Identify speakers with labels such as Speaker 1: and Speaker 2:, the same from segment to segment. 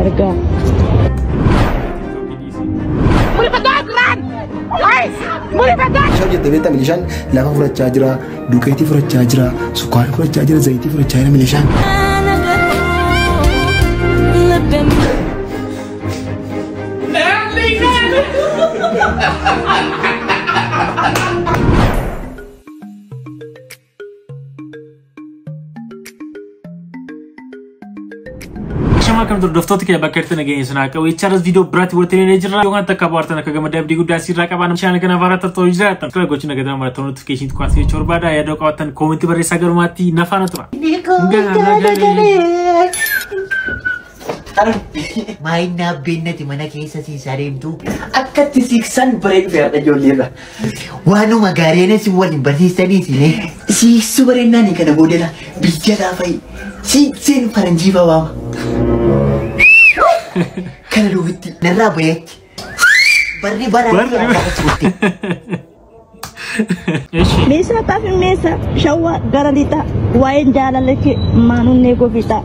Speaker 1: Argaa.
Speaker 2: TikTokii dhiisii.
Speaker 3: Meeshaa hojjette beektaa milishaan lafa furachaa jira, duqeetii furachaa jira, sukkaara furachaa jira, zayitii furachaa jira milishaan.
Speaker 2: Shama kam hordoftoota kee bakka irratti nageenya sanaa qabu. Jechaarras viidiyoo biraatti walitti illee jirra. Yookaan takka bohaartan akka gammaddaa abdii guddaa sirraa qabaa. Nama shaana kana afaan irratti jiraatan. Subscribe gochuun nagaa maratoo notification tuqaasii jechuu barbaada. Yaada qabaattan koomentii barreessaa garumaatti nafaana tura.
Speaker 4: Maayinaa beennati mana keessa siisaa deemtu.
Speaker 5: Akkatti siiksan bareedu fe'adha ijoolleerra.
Speaker 4: Waanuma gaariinis waliin barsiisanii isinee.
Speaker 5: Siiksuu bareednaani kana boodela biyya laafai. Siikseen faranjii waama.
Speaker 4: Kana duubitti narraa bayeetti. Barri bara
Speaker 2: Barri- Eshi.
Speaker 1: Meeshaa xaafi meeshaa shawwaa gara lixaa waa'een jaalala kee maanunnee gofixa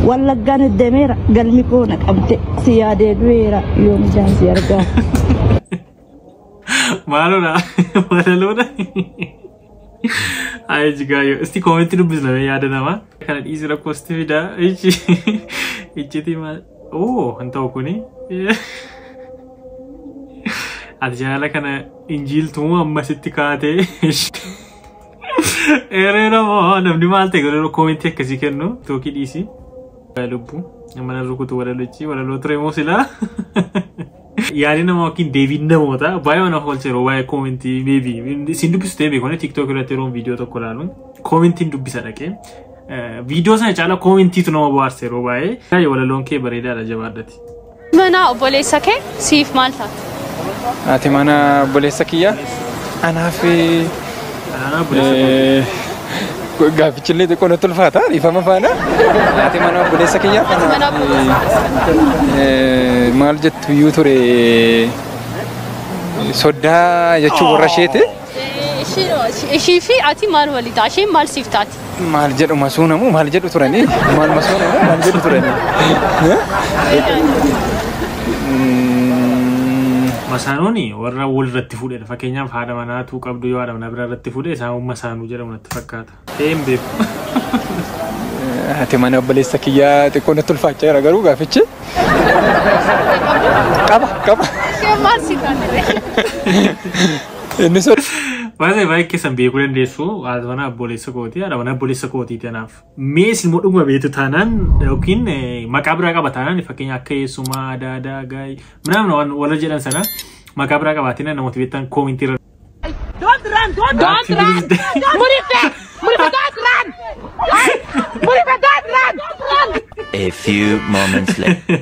Speaker 1: wallaggaan deemeera galmi koo na qabde si yaadee du'eera yoom ijaan si argaa.
Speaker 2: Maalodha? Walaloodha? Ayi jigaayo. Isti koomentii dubbisna mee yaada namaa. Kana dhiisi rakkoo sitti fidaa. Ichi. Iccitii maal? Oo, hin ta'u kuni. Ati jaalala kana injiiltuu ammasitti kaatee. Eereera moo namni maal ta'e garuu koomentii akkasii kennu tookii dhiisi. Lubbuu mana rukutu walalochi walaloo ture moo silaa. Yaadni namaa yookiin deebiin namoota baay'ee nama oolcha yeroo baay'ee koomentii maybe isin dubbisu ta'ee beeku TikTok irratti yeroo viidiyoo tokko ilaalu koomentiin dubbisa dhaqee viidiyoo sana caalaa koomentiitu nama bohaarsa yeroo baay'ee walaloon kee bareedaadha jabaadhati.
Speaker 6: Mana obboleessa kee siif maal taate?
Speaker 7: Ati mana obboleessa kiyya anaaf
Speaker 2: Anaa obboleessa koo.
Speaker 7: Gaafichillee xiqqoo natti ulfaata dhiifama faana. Ati mana obboleessa kiyya
Speaker 6: Ati mana
Speaker 7: maal jettu iyyuu ture soddaa jechuu warra isheeti.
Speaker 6: Ishii fi ati maal walii ta'a? Isheen maal siif taati?
Speaker 7: Maal jedhu masuunamu maal jedhu turanii maal masuunamu maal jedhu turanii.
Speaker 2: Masaanoon warra wal irratti fuudhedha. Fakkeenyaaf haadha manaatu qabdu yoo haadha manaa biraa irratti fuudhe isaan masaanuu jedhamu natti fakkaata. Ta'ee hin beeku.
Speaker 7: Ati mana obboleessa kiyyaa xiqqoo natti ulfaachaa jira garuu gaafichi. Qaba qaba.
Speaker 6: Isheen maal siif taate?
Speaker 7: Inni soddaa.
Speaker 2: Baay'ee baay'ee keessan beekuu dandeessu haadha manaa obboleessa kooti haadha manaa obboleessa kootii tanaaf. Mee isin immoo dhuguma beektu taanaan yookiin maqaa biraa qaba taanaan fakkeenya akka eessumaa aadaa aadaa gaayii ምናምን waan warra jedhan sana maqaa biraa qabaatiin namoota beektan koomentii irra.
Speaker 1: Don't run, don't
Speaker 2: Don't run.
Speaker 1: Murife, Murife, don't run. Murife, don't run.
Speaker 8: A few moments later.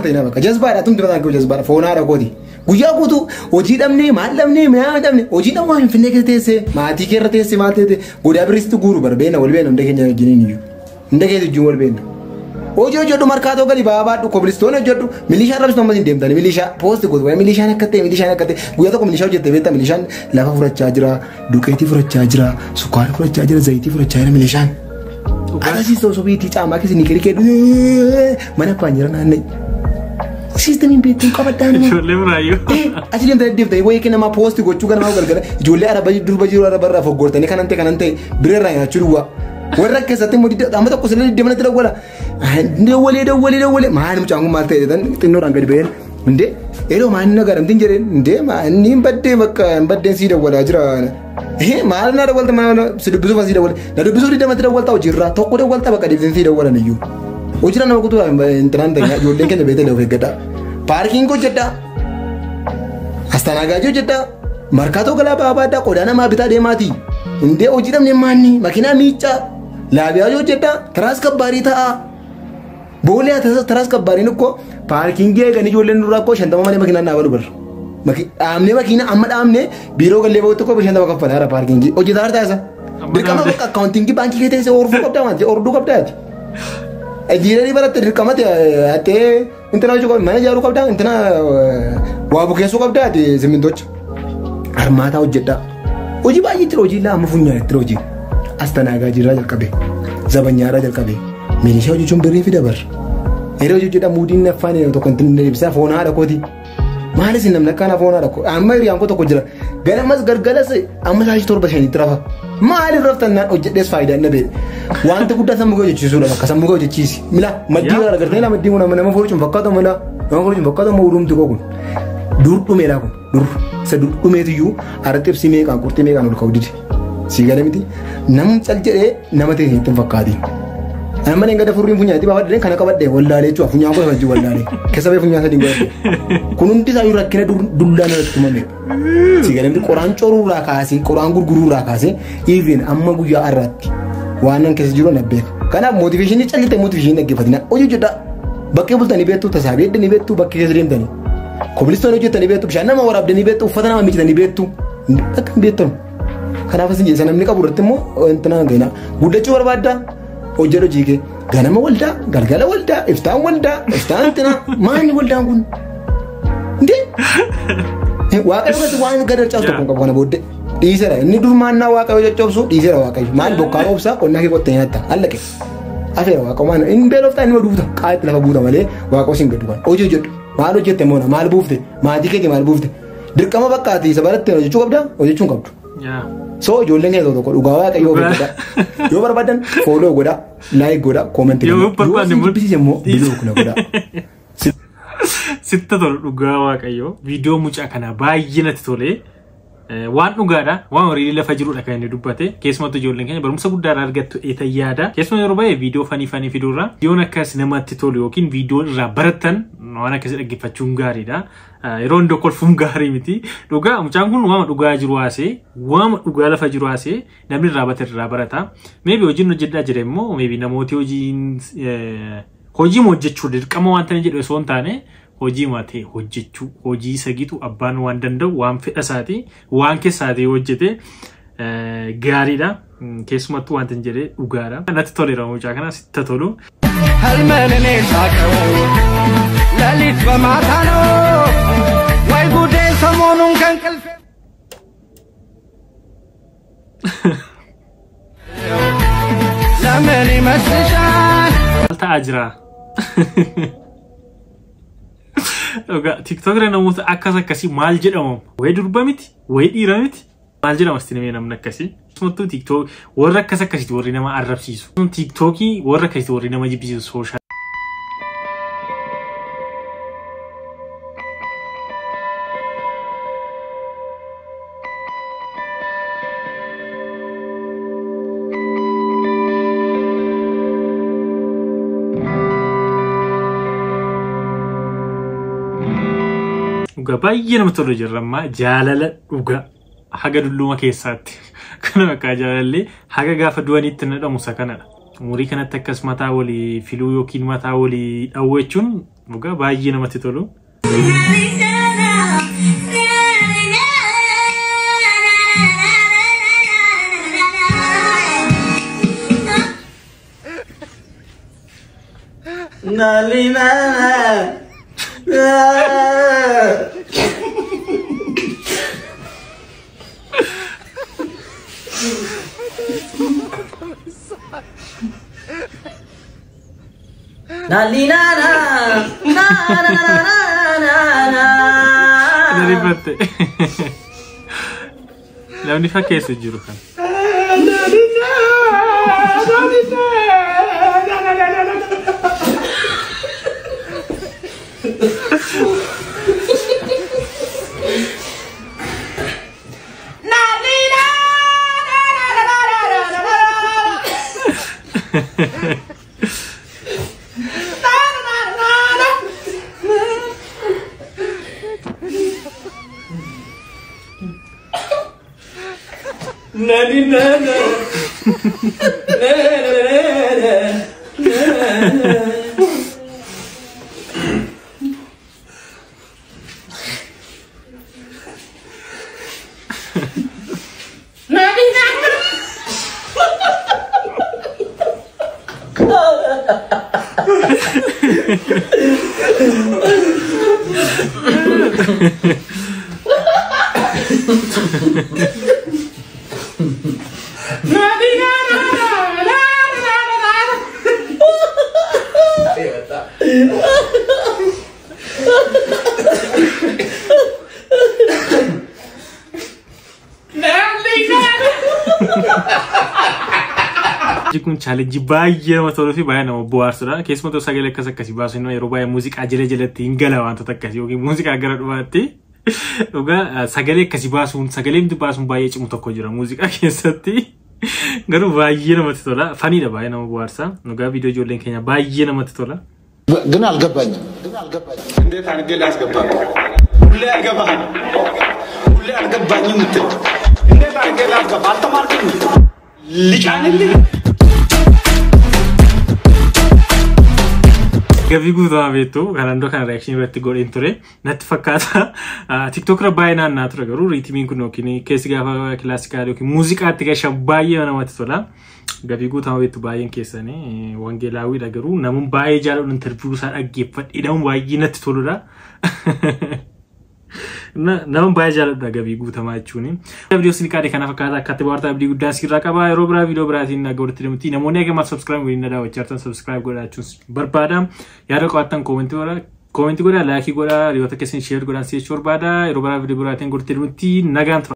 Speaker 3: Ta'ina bakka jazbaadha tumti mataan kee jazbaadha foonaadha kooti. Guyyaa guutuu hojii dhabnee maal dhabnee mi'aa dhabnee hojii dhabnee waan Finfinnee keessa teessee maatii kee irra teessee maal teessee godaa birristi guuru barbeena wal beena hunda keenya wajjiniin iyyuu. Hunda keessa wajjin wal beena. Hojii hojjedhu markaatoo gadi ba'aa baadhu kobilistoon hojjedhu milishaa rabsitu ammas hin deemtani milishaa poosti gootu waa'ee milishaan akka ta'e milishaan akka ta'e guyyaa tokko milishaa hojjette beektaa milishaan lafa furachaa jira duqeetii furachaa jira sukkaara furachaa jira zayitii furachaa jira milishaan. Akkasiis osoo biitii caamaa keessa ni kirikee mana abbaan jira naanna'e. Siistamiin beektuu qabadhaa nama.
Speaker 2: Ijoollee biraayyuu.
Speaker 3: Achi deemtanii deemtanii wayii kennamaa poosti gochuu kan nama galgala ijoollee araba durba jiru araba irraa foggortanii kanan ta'e kanan ta'e bira irraa nyaachuu duwwaa. Warra keessatti immoo amma tokko sirrii diddeemanatti dawwala. Dawwalee dawwalee dawwalee maal mucaan kun maal ta'e jedhan xinnoodhaan gadi ba'een. Indee yeroo maal na garamtiin jedheen indee inni hin baddee bakka hin baddeen sii dawwalaa jira. Maal na dawwalta maal si dubbisuuf asii dawwale na dubbisuuf diddeematti dawwalta hojiirraa tokko dawwalta bakka deemtee sii dawwalan iyyuu. Hojiirra nama kutuu intinaan ta'e ijoolleen keenya beektan of eeggadhaa. Paarkiin hojjedhaa. Astanaagaajii hojjedhaa. Markaatoo galaa baabaadhaa qodaa namaa bitaa deemaati. Indee hojii dhabnee maanni makiinaa miiccaa. Laabiyaa hojjedhaa. Tiraas kabbaarii ta'a. Boolee tiraas kabbaariin ikkoo paarkiingii eeganii ijoolleen duraa ikkoo 50 malee makiinaan dhaabalu barra. Dhaabnee makiinaa amma dhaabnee biiroo gallee bahutti ikkoo 50 kaffalaa jira paarkiingii. Hojjetaa hartaa isa. Dirqama bakka akkaawuntiingii baankii kee teessee orduu qabdaa waan ta'eef orduu qabdaati. Injiinarii baratte dirqama ta'ee intina hojii mana ijaaruu qabdaa intina waa bukeessuu qabdaa ati simmintocha. Armaataa hojjedhaa. Hojii baay'ee jira hojii amma funyaan itti hojii. Astanaagaajirraa jalqabe. Zabanyaarraa jalqabe. Milishaa hojjechuun birrii fida barra. Yeroo hojjedha muudiin afaan yeroo tokko hin deebisaa foon haadha kooti. Maalis namni akkanaa foon haadha koo amma hiriyaan koo tokko jira. Ganamas galgalas amma sa'aatii 7 5 rafa. Maaliif raftan naan hojjedhees faayidaa hin dhabe. Wanti guddaa sammuu kee hojjechiisuudha bakka sammuu kee hojjechiisi. Mila maddii kana agartanii lama maddii kun nama fuudhuun fakkaatu mala nama fuudhuun fakkaatu amma urumti koo kun. Dur dhumeedha kun dur isa dur dhumeetiyyuu aratti ibsi meeqaan qurxii meeqaan ol ka'u dide. Si gala miti namni cal jedhee nama ta'e hin fakkaatiin. Amma ni gada furriin funyaatti baafadhee kana qabadhee wallaalee jechuudha funyaan koo wajjin wallaalee keessa ba'ee funyaan sadii godhadhe. Kun hundi isaa rakkina dullaan irratti tumame. Si gala miti qoraan coruurraa kaasee qoraan gurguruurraa kaasee even amma guyyaa har'aatti waan nan keessa jiru na beeka. Kanaaf mootiveeshinii callitee mootiveeshinii dhaggeeffatina hojii hojjedhaa. Bakkee bultanii beektu tasaabee heddanii beektu bakkee keessa deemtanii. Kobilistoon hojjetanii beektu bishaan nama waraabdanii beektu uffata nama miicitanii beektu akka hin beektamu. Kanaaf isin jedhe namni qabu irratti immoo wanti nama gahina guddachuu barbaadda hojjedhu hojii kee ganama waldaa galgala waldaa iftaan waldaa iftaan tina maali waldaan kun ndee waaqayyo irratti waan gad harcaasu tokko hin qabu kana booddee dhiiseera inni dur maannaa waaqayyo coccobsu dhiiseera waaqayyo maal bokkaa roobsaa qonnaa kee qottee nyaatta allaqe afeera waaqa maal inni beeloftaa inni duuta qaatti lafa buuta malee waaqa sin gadu kan hojii hojjedhu maal hojjette moona maal buufte maatii keetii maal buufte dirqama bakkaati isa baratte hojjechuu qabda hojjechuu hin qabdu. So ijoolleen keessa tokko dhugaa waaqayyo hojjedha. Yoo barbaadan follow godha, like godha, comment godha.
Speaker 2: Yoo barbaadne
Speaker 3: Yoo jibbisiise immoo block na godha.
Speaker 2: Sitta tolu dhugaa waaqayyo viidiyoo mucaa kana baay'ee natti tole. Waan dhugaadha, waan horii lafa jirudha kan inni dubbate. Keessumattuu ijoolleen keenya barumsa guddaa argattu eeta yaada. Keessumaa yeroo baay'ee viidiyoo fanii fanii fiduurra viidiyoon akkas namatti tolu yookiin viidiyoo irraa baratan waan akkasii dhaggeeffachuun gaariidha. Yeroo hundi kolfuun gaarii miti. Dhugaa mucaan kun waama dhugaa jiru haasee, waama dhugaa lafa jiru haasee namni irraa bate irraa barata. Maybe hojiin hojjedhaa jira immoo maybe namooti hojii hojjechuu dirqama waan ta'an jedhu osoo hin taane hojii maatee hojjechuu hojii sagitu abbaan waan danda'u waan fedha isaati waan keessaati hojjete gaariidha. Keessumattuu wanti hin jedhee dhugaadha. Natti toleera mucaa kana sitta tolu.
Speaker 7: ለሊት በማታ ነው ወይ ጉዴ ሰሞኑን ከእንቅልፌ ለምን ይመስልሻል?
Speaker 2: Maal ta'aa jira? Dhugaa TikTok irra namoota akkas akkasii maal jedhamu? Wayi durba miti, wayi dhiira miti. Maal jedhama sitti namni namni akkasii? Keessumattuu TikTok warra akkas akkasiiti warri nama arrabsiisu. TikTokii warra akkasiiti warri nama jibbisiisu sooshaal. Dhugaa baay'ee namatti tolu jirra ammaa jaalala dhugaa haga dulluma keessaatti. Kana bakka jaalallee haga gaafa du'anitti na dhamu isa kanadha. Umurii kanatti akkas mataa walii filuu yookiin mataa walii dhawuu jechuun dhugaa baay'ee namatti tolu. Rifatte. Namni fakkeessu jiru kan. Kun challenge baay'ee nama toluu fi baay'ee nama bohaarsudha. Keessumattuu sagalee akkas akkasii baasu yeroo baay'ee muuziqaa jala jalatti hin gala wantoota akkasii yookiin muuziqaa gara dhumaatti. Dhugaa sagalee akkasii baasuun sagalee miti baasuun baay'ee cimu tokko jira muuziqaa keessatti. Garuu baay'ee namatti tola. Faniidha baay'ee nama bohaarsa. Dhugaa viidiyoo ijoolleen keenya baay'ee namatti tola.
Speaker 3: ግን አልገባኝም።
Speaker 7: እንዴት አድርጌ ላስገባ? ሁሌ አይገባህም። ሁሌ አልገባኝም የምትል እንዴት አድርጌ ላስገባ? አልተማርክም። ልጫንልህ
Speaker 2: Gabii guutumaa beektu kanaan dura kana reakshinii irratti godheen ture natti fakkaata. TikTok irra baay'ee naannaa ture garuu riitimiin kun yookiin keessi gaafa kilaasikaal yookiin muuziqaatti gashan baay'ee namatti tola. Gabii guutumaa beektu baay'een keessanii wangeelaawwiidha garuu namoonni baay'ee jaalladhu interviiyuu isaa dhaggeeffadhe namoonni baay'ee natti toludha. Nama baay'ee jaalladha gabii guutamaa jechuun. Viidiyoo isin qaade kana fakkaata akkatti bohaartaa abdii guddaa sirraa qaba. Yeroo biraa viidiyoo biraatiin nagaa walitti deemutti namoonni eegamaaf subscribe godhin daawwachaa jirtan subscribe godhachuun barbaada. Yaada qabaattan koomentii godhaa, laayikii godhaa, hiriyoota keessan share godhaan si'achuu barbaada. Yeroo biraa viidiyoo biraatiin walitti deemutti nagaan tura.